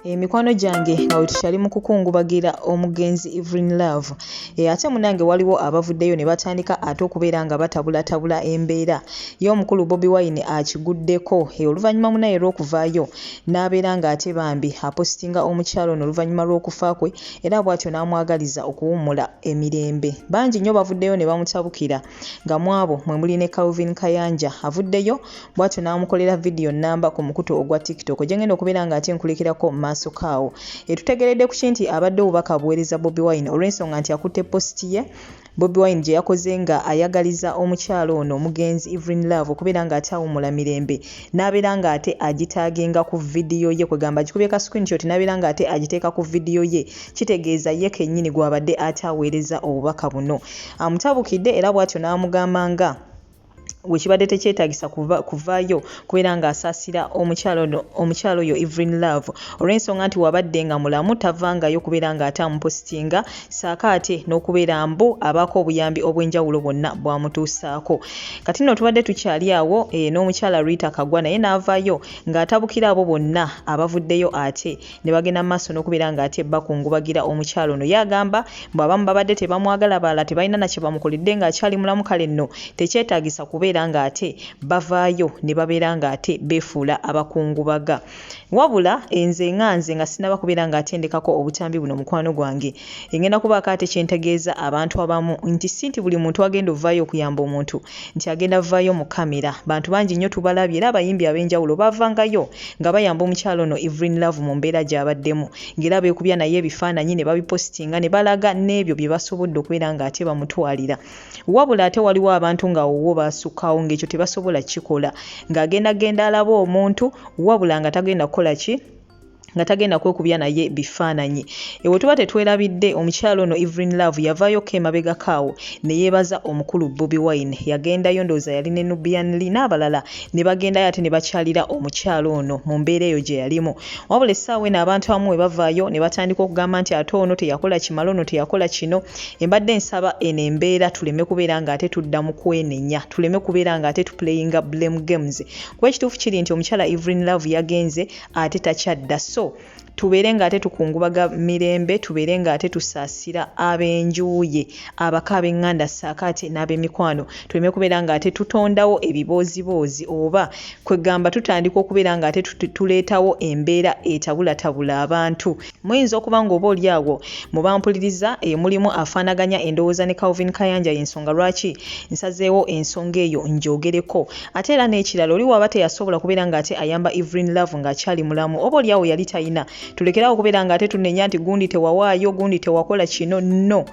Emikwano gyange nga wetukyali mu kukungubagira omugenzi Evelyn Love ate munange waliwo abavuddeyo ne batandika ate okubeera nga batabulatabula embeera ye omukulu Bobi Wine akiguddeko oluvannyuma munaye lw'okuvaayo n'abeera ng'ate bambi apositinga omukyala ono oluvannyuma lw'okufa kwe era bw'atyo n'amwagaliza okuwummula emirembe. Bangi nnyo bavuddeyo ne bamutabukira nga mw'abo mwe muli ne Calvin Kayanja avuddeyo bw'atyo n'amukolera vidiyo nnamba ku mukutu ogwa TikTok gye ngenda okubeera ng'ate nkulekerako mu maaso kaawo. Etutegeredde ku ki nti abadde obubaka abuweereza Bobi Wine olw'ensonga nti akutte positi ye Bobi Wine gye yakoze nga ayagaliza omukyala ono omugenzi Evelyn Love okubeera ng'ate awummula mirembe n'abeera ng'ate agitaaginga ku vidiyo ye kwegamba agikubye ka screenshot n'abeera ng'ate agiteeka ku vidiyo ye kitegeeza ye kennyini gw'abadde ate aweereza obubaka buno amutabukidde era bw'atyo n'amugamba nga wekibadde tekyetagisa kuvaayo kubeera ng'asaasira omukyala ono omukyala oyo Evelyn Love olw'ensonga nti wabadde nga mulamu tavangayo kubeera ng'ate amupositinga saako ate n'okubeera mbu abaako obuyambi obw'enjawulo bwonna bw'amutuusaako. Kati nno tubadde tukyali awo eh, n'omukyala Rita Kagwa naye n'avaayo ng'atabukira abo bonna abavuddeyo ate ne bagenda mu maaso n'okubeera ng'ate bakungubagira omukyala ono. Ye agamba mbu abamu babadde tebamwagala abalala tebalina na kye bamukoledde ng'akyali mulamu kale nno tekyetaagisa kubeera ng'ate bavaayo ne babeera ng'ate beefuula abakungubaga. Wabula nze nga nze nga sinnaba kubeera ng'ate ndekako obutambi buno mukwano gwange ngenda kubaako ate kye ntegeeza abantu abamu nti si nti buli muntu agenda ovaayo okuyamba omuntu nti agenda vaayo mu kamera. Bantu bangi nnyo tubalabye era abayimbi ab'enjawulo bavangayo nga bayamba omukyala ono Evelyn Love mu mbeera gy'abaddemu ng'era beekubya naye ebifaananyi ne babipositinga ne balaga n'ebyo bye basobodde okubeera ng'ate bamutwalira. Wabula ate waliwo abantu ng'awo wo baasukkawo ng'ekyo tebasobola kukikola ng'agenda genda alabe omuntu wabula nga tagenda kukola ki nga tagenda kwekubya naye bifaananyi. Ewe tuba tetwerabidde omukyala ono Evelyn Love yavaayokko emabegako awo ne yeebaza omukulu Bobi Wine. Yagendayo ndowooza yali ne Nubian Li n'abalala ne bagendayo ate ne bakyalira omukyala ono mu mbeera eyo gye yalimu. Wabula essaawa eno abantu abamu we bavaayo ne batandika okugamba nti ate ono teyakola kimala, ono teyakola kino. Embadde nsaba eno embeera tuleme kubeera ng'ate tudda mu kwenenya, tuleme kubeera ng'ate tuplayinga blame games. Kuba ekituufu kiri nti omukyala Evelyn Love yagenze ate takyadda so tubeere nga ate tukungubaga mirembe tubeere nga ate tusaasira ab'enju ye abaka ab'eŋŋanda ssaako ate n'ab'emikwano tuleme kubeera nga ate tutondawo ebibooziboozi oba kwegamba tutandika okubeera nga ate tuleetawo embeera etabulatabula abantu. Muyinza okuba nga oba oli awo mu bampuliriza e, mulimu afaanaganya endowooza ne Calvin Kayanja y'ensonga lwaki nsazeewo ensonga eyo njogereko. Ate era n'ekirala oli waba teyasobola kubeera ng'ate ayamba Evelyn Love ng'akyali mulamu oba oli awo yali talina tulekere awo okubeera ng'ate tunenya nti gundi tewawaayo gundi tewakola kino no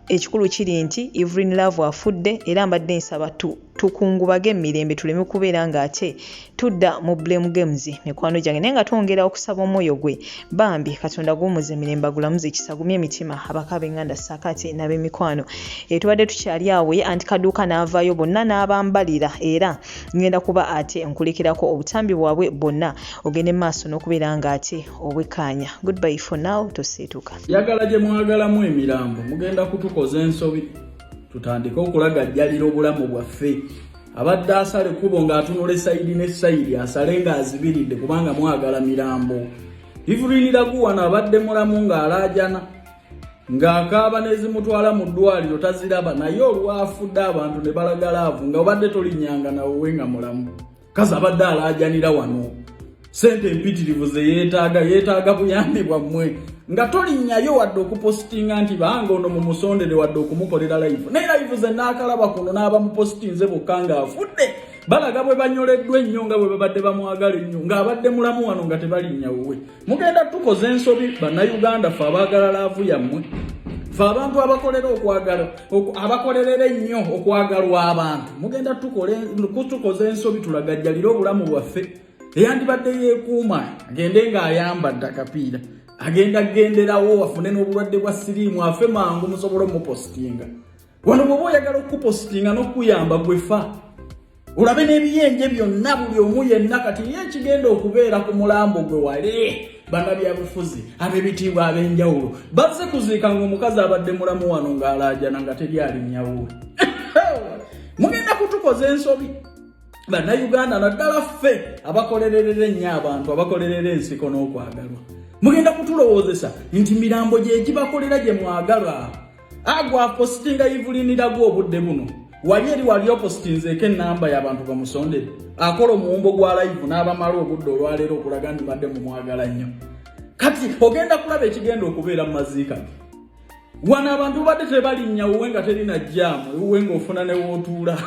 ekikulu kiri nti Evelyn Love afudde era mbadde nsaba tu tukungubage emirembe tuleme kubeera ng'ate tudda mu blame games mikwano gyange naye nga twongera okusaba omwoyo gwe bambi katonda guwumuza emirembe agulamuze ekisa gumye emitima abaka ab'enganda ssaako ate n'ab'emikwano e, tubadde tukyali awo ye anti kaduuka n'avaayo bonna n'abambalira era ngenda kuba ate nkulekerako obutambi bwabwe bonna ogende maaso n'okubeera nga ate obwekkaanya goodbye for now toseetuka yagala gye mwagalamu emirambo mugenda kutukoza ensobi tutandike okulagajjalira obulamu bwaffe abadde asala ekkubo ng'atunula esayidi ne sayidi asale ng'azibiridde kubanga mwagala mirambo Evelyn Laguwana abadde mulamu ng'alaajana ng'akaaba n'ezimutwala mu ddwaliro taziraba naye olwafudde abantu ne balaga laavu nga obadde tolinnyanga nawuwe nga mulamu kazi abadde alaajanira wano sente empitirivu ze yeetaaga yeetaaga buyambi bwammwe nga tolinnyayo wadde okupositinga nti banga ono mumusondere wadde okumukolera live naye live ze naakalaba kuno n'abamupositinze bokka ng'afudde balaga bwe banyoleddwa ennyo nga bwe babadde bamwagala ennyo ng'abadde mulamu wano nga tebalinnya wuwe mugenda tukoza ensobi bannayuganda fe abaagala laavu yammwe fe abantu abakolera okwagala abakolerera ennyo okwagalwa abantu mugenda kutukoza ensobi tulagajjalire obulamu bwaffe eyandibadde yeekuuma agende ng'ayambadde akapiira agenda kugenderawo afune n'obulwadde bwa siriimu afe mangu musobole omupositinga wano bwoba oyagala okukupositinga n'okukuyamba gwe fa olabe n'ebiyenje byonna buli omu yenna kati ye ekigenda okubeera ku mulambo gwe wale banabyabufuzi ab'ebitiibwa ab'enjawulo bazze kuziika ng'omukazi abadde mulamu wano ng'alaajana nga teri alinnyawo mugenda kutukoza ensobi bannayuganda naddala ffe abakolererera ennyo abantu abakolerera ensiko n'okwagalwa. Mugenda kutulowoozesa nti mirambo gye gibakolera gye mwagala. Agwa apositinga Evelyn Lagu obudde buno wali eri wali opositinzeeko ennamba y'abantu bamusondere akola omuwumbo gwa live n'abamala obudde olwaleero okulaga nti badde mumwagala nnyo. Kati ogenda kulaba ekigenda okubeera mu maziika ge. Wano abantu badde tebalinnya wuwe nga terina jjaamu, ewuwe ng'ofuna ne wootuula.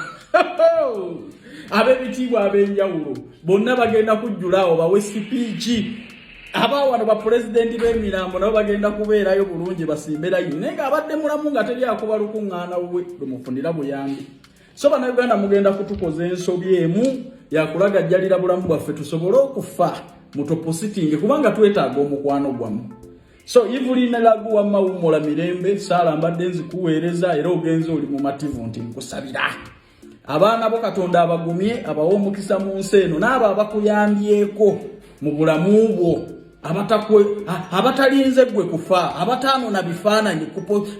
Ab'ebitiibwa ab'enjawulo bonna bagenda kujjula awo bawe sipiiki. Abaawano bapulezidenti b'emirambo nabo bagenda kubeerayo bulungi basimbe layini, naye ng'abadde mulamu nga teri akuba lukuŋŋaana wuwe lumufunira buyambi. So Bannayuganda, mugenda kutukoza ensobi emu yakulagajjalira bulamu bwaffe tusobole okufa mutopositinge, kubanga twetaaga omukwano gwammwe. So Evelyn Lagu, wamma wummula mirembe. Saala mbadde nzikuweereza era ogenze oli mumativu nti nkusabira abaana bo, Katonda abagumye, abawe omukisa mu nsi eno, n'abo abakuyambyeko mu bulamu bwo, abatalinze gwe kufa, abataanona bifaananyi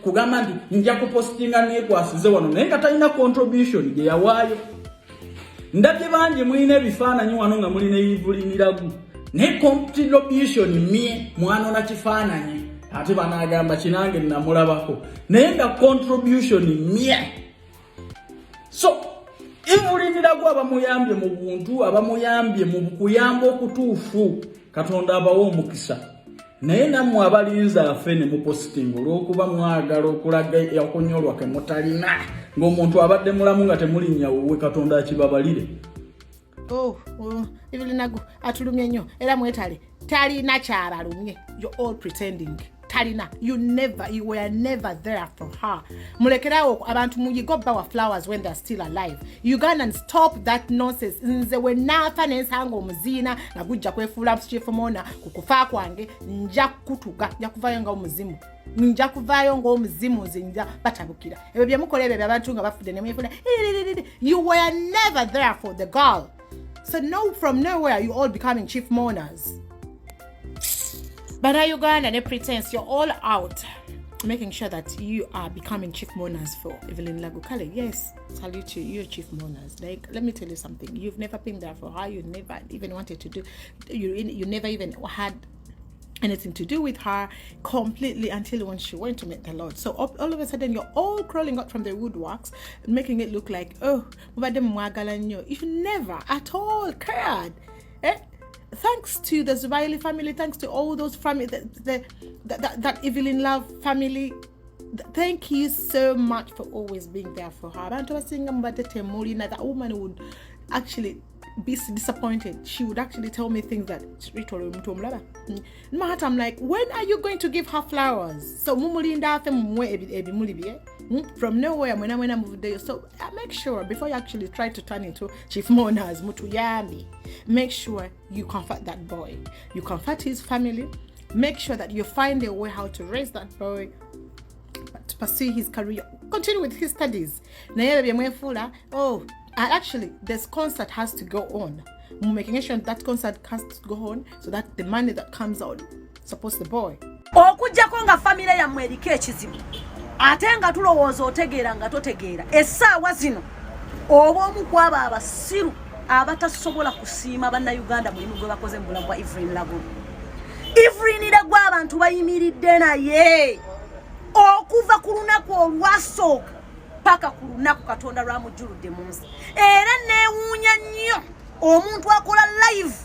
kugamba nti nja kupositinga neekwasize wano, naye nga talina contribution gye yawaayo. Ndabye bangi mulina ebifaananyi wano nga mulina Evelyn Lagu, naye contribution mye mwanona kifaananyi, ate banagamba kinange namulabako, naye nga contribution mye. So Evelyn Lagu, abamuyambye mu buntu, abamuyambye mu kuyamba okutuufu, Katonda abawe omukisa. Naye nammwe abalinze afe ne mupositinga olw'okuba mwagala okulaga okunyolwa ke mutalina ng'omuntu abadde mulamu nga temulinnya wuwe, Katonda akibabalire. Oh, Evelyn Lagu atulumye nnyo era mwetale talina kyabalumye. You're all pretending. Talina, you were never there for her. Mulekerawo abantu, muyigo bawa flowers when they're still alive. Ugandan, stop that nonsense. Nze we naafa nensanga omuziina nga gujja kwefuula chief mourner ku kufa kwange, nja kutuga, nja kuvayo nga omuzimu, nja kuvaayo ng'omuzimu. Nze nja batabukira ebyo byemukola, ebyo byabantu nga bafudde nemwefuna. You were never there for the girl, so no, from nowhere you all becoming chief mourners. Bannayuganda ne pretense, you're all out making sure that you are becoming chief mourners for Evelyn Lagu. Kale, yes, salute you, you're chief mourners. Like, let me tell you something. You've never been there for her. You never even wanted to do, you never even had anything to do with her completely until when she went to meet the Lord. So all of a sudden, you're all crawling out from the woodworks, making it look like, oh, mubadde mumwagala nnyo. You never at all cared. Eh? Thanks to the Zubaili family, thanks to all those family, that Evelyn Love family, thank you so much for always being there for her. Abantu abasinga mubadde temulina. That woman would actually be disappointed. She would actually tell me things that Ritual omuntu omulaba. In my heart, I'm like, when are you going to give her flowers? So mumulinda afe mumuwe ebimuli bye. From nowhere, mwena mwena muvuddeyo. So make sure before you actually try to turn into chief mourners, mutuyambi, make sure you comfort that boy. You comfort his family. Make sure that you find a way how to raise that boy to pursue his career, continue with his studies. Naye ebyo bye mwefuula, oh, actually, this concert has to go on. Making sure that concert has to go on so that the money that comes out supports the boy. Okugjako nga famire yammwe eriko ekizibu, ate nga tulowooza otegeera nga totegeera, essaawa zino oba omu ku abo abasiru abatasobola kusiima Bannayuganda mulimu gwe bakoze mu bulamu bwa Evelyn Lagu. Evelyn Lagu abantu bayimiridde naye okuva ku lunaku olwasooka paka ku lunaku Katonda lwamujjuludde mu nsi. Era neewuunya nnyo omuntu akola live,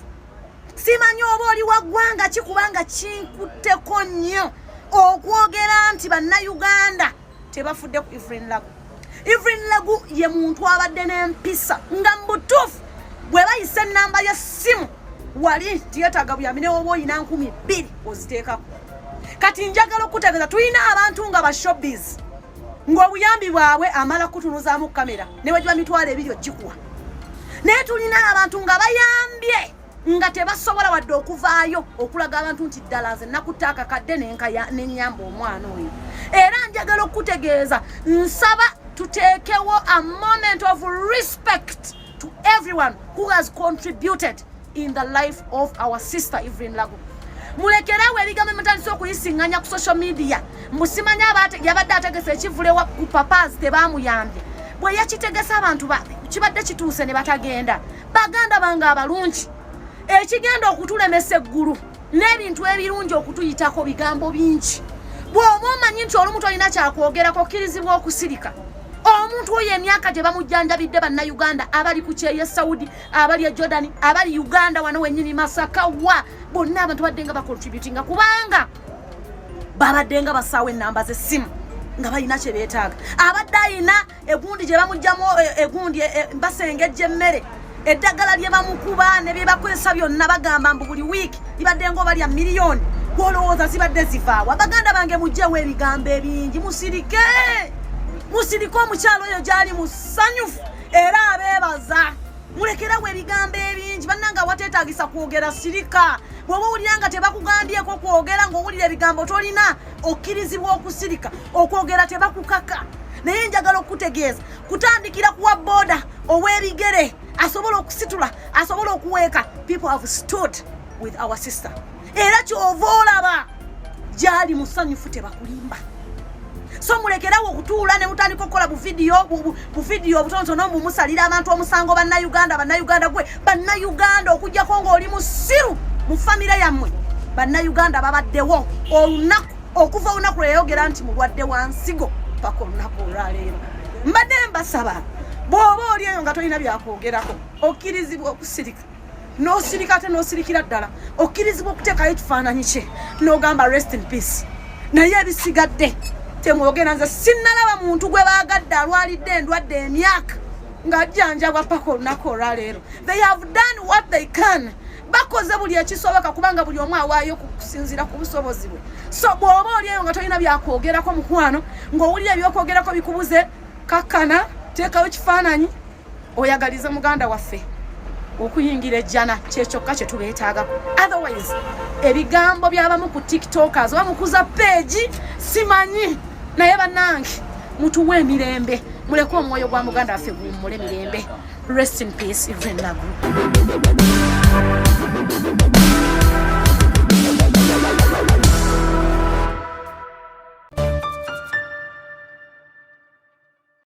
simanyi oba oli wa ggwanga ki, kubanga kinkutteko nnyo okwogera nti Bannayuganda tebafudde ku Evelyn Lagu. Evelyn Lagu ye muntu abadde n'empisa nga mu butuufu bwe bayisa ennamba y'essimu wali tiyetaaga buyambi, ne woba oyina 2000 oziteekako. Kati njagala okutegeeza, tulina abantu nga ba showbiz ng'obuyambi bwabwe amala kutunuzaamu kamera, ne bwe giba 20,000 ogikuwa. Naye tulina abantu nga bayambye nga tebasobola wadde okuvaayo okulaga abantu nti ddala nze nakutta akakadde nenyamba omwana oyo. Era njagala okutegeeza, nsaba tuteekewo a moment of respect to everyone who has contributed in the life of our sister Evelyn Lagu. Mulekerawo ebigambo emutandise okuyisiŋŋanya ku social media mbusimanyi yabadde ategese ekivulewa ku papas, tebamuyambye. Bwe yakitegesa abantu kibadde kituuse ne batagenda. Baganda bange abalungi, ekigenda okutulemesa eggulu N'ebintu ebirungi okutuyitako bigambo bingi. Bw'oba omanyi nti olumu tolina kyakwogerako, okkirizibwa okusirika. Omuntu oyo emyaka gye bamujjanjabidde, Bannayuganda abali ku kyeyo Saudi, abali e Jordan, abali Uganda wano wennyini Masaka, wa bonna abantu badde nga bacontributinga, kubanga babadde nga basaawo ennamba z'essimu nga balina kye beetaaga. Abadde ayina egundi gye bamugjamu egundi basengejja emmere, eddagala lye bamukuba ne bye bakozesa byonna, bagamba mbu buli wiiki libadde nga oba lya miliyoni. Gwolowooza zibadde zivaawa? Baganda bange, mugjewo ebigambo ebingi, musirike, musirike. Omukyalo oyo gyali musanyufu era abeebaza. Mulekerawo ebigambo ebingi, bannanga. Awateetagisa kwogera, sirika. Bw'oba owulira nga tebakugambyeko kwogera, ng'owulira ebigambo tolina, okkirizibwa okusirika. Okwogera tebakukaka, naye njagala okukutegeeza kutandikira kuwa booda ow'ebigere asobola okusitula, asobola okuweeka. People have stood with our sister, era kyova olaba gyali musanyufu, tebakulimba. So mulekerawo okutuula ne mutandika okukola buvidiyo, buvidiyo obutonotono, mumusalira abantu omusango. Bannayuganda, Bannayuganda, gwe Bannayuganda, okugjako ng'oli musiru mu famire yammwe, Bannayuganda babaddewo olunaku, okuva olunaku lwe yayogera nti mulwadde wa nsigo paka olunaku olwaleero. Mbadde mbasaba, bw'oba oli eyo nga tolina byakwogerako, okkirizibwa okusirika, n'osirika, ate n'osirikira ddala. Okkirizibwa okuteekayo ekifaananyi kye n'ogamba, "Rest in peace," naye ebisigadde temwogera. Nze sinnalaba muntu gwe baagadde alwalidde endwadde emyaka ng'ajjanjabwa paka olunaku olwaleero. They have done what they can, bakoze buli ekisoboka, kubanga buli omu awaayo kusinziira ku busobozi bwe. So bw'oba oli eyo nga tolina byakwogerako, mukwano, ng'owulira ebyokwogerako bikubuze, kakkana, teekayo kifaananyi, oyagalize muganda waffe okuyingira ejjana. Kyekyokka kye tubeetaagako. Otherwise ebigambo byabamu ku TikTokers oba mukuza page, simanyi, naye bannange, mutuwe emirembe, muleke omwoyo gwa muganda waffe guwummule mirembe. Rest in peace, Evelyn Lagu.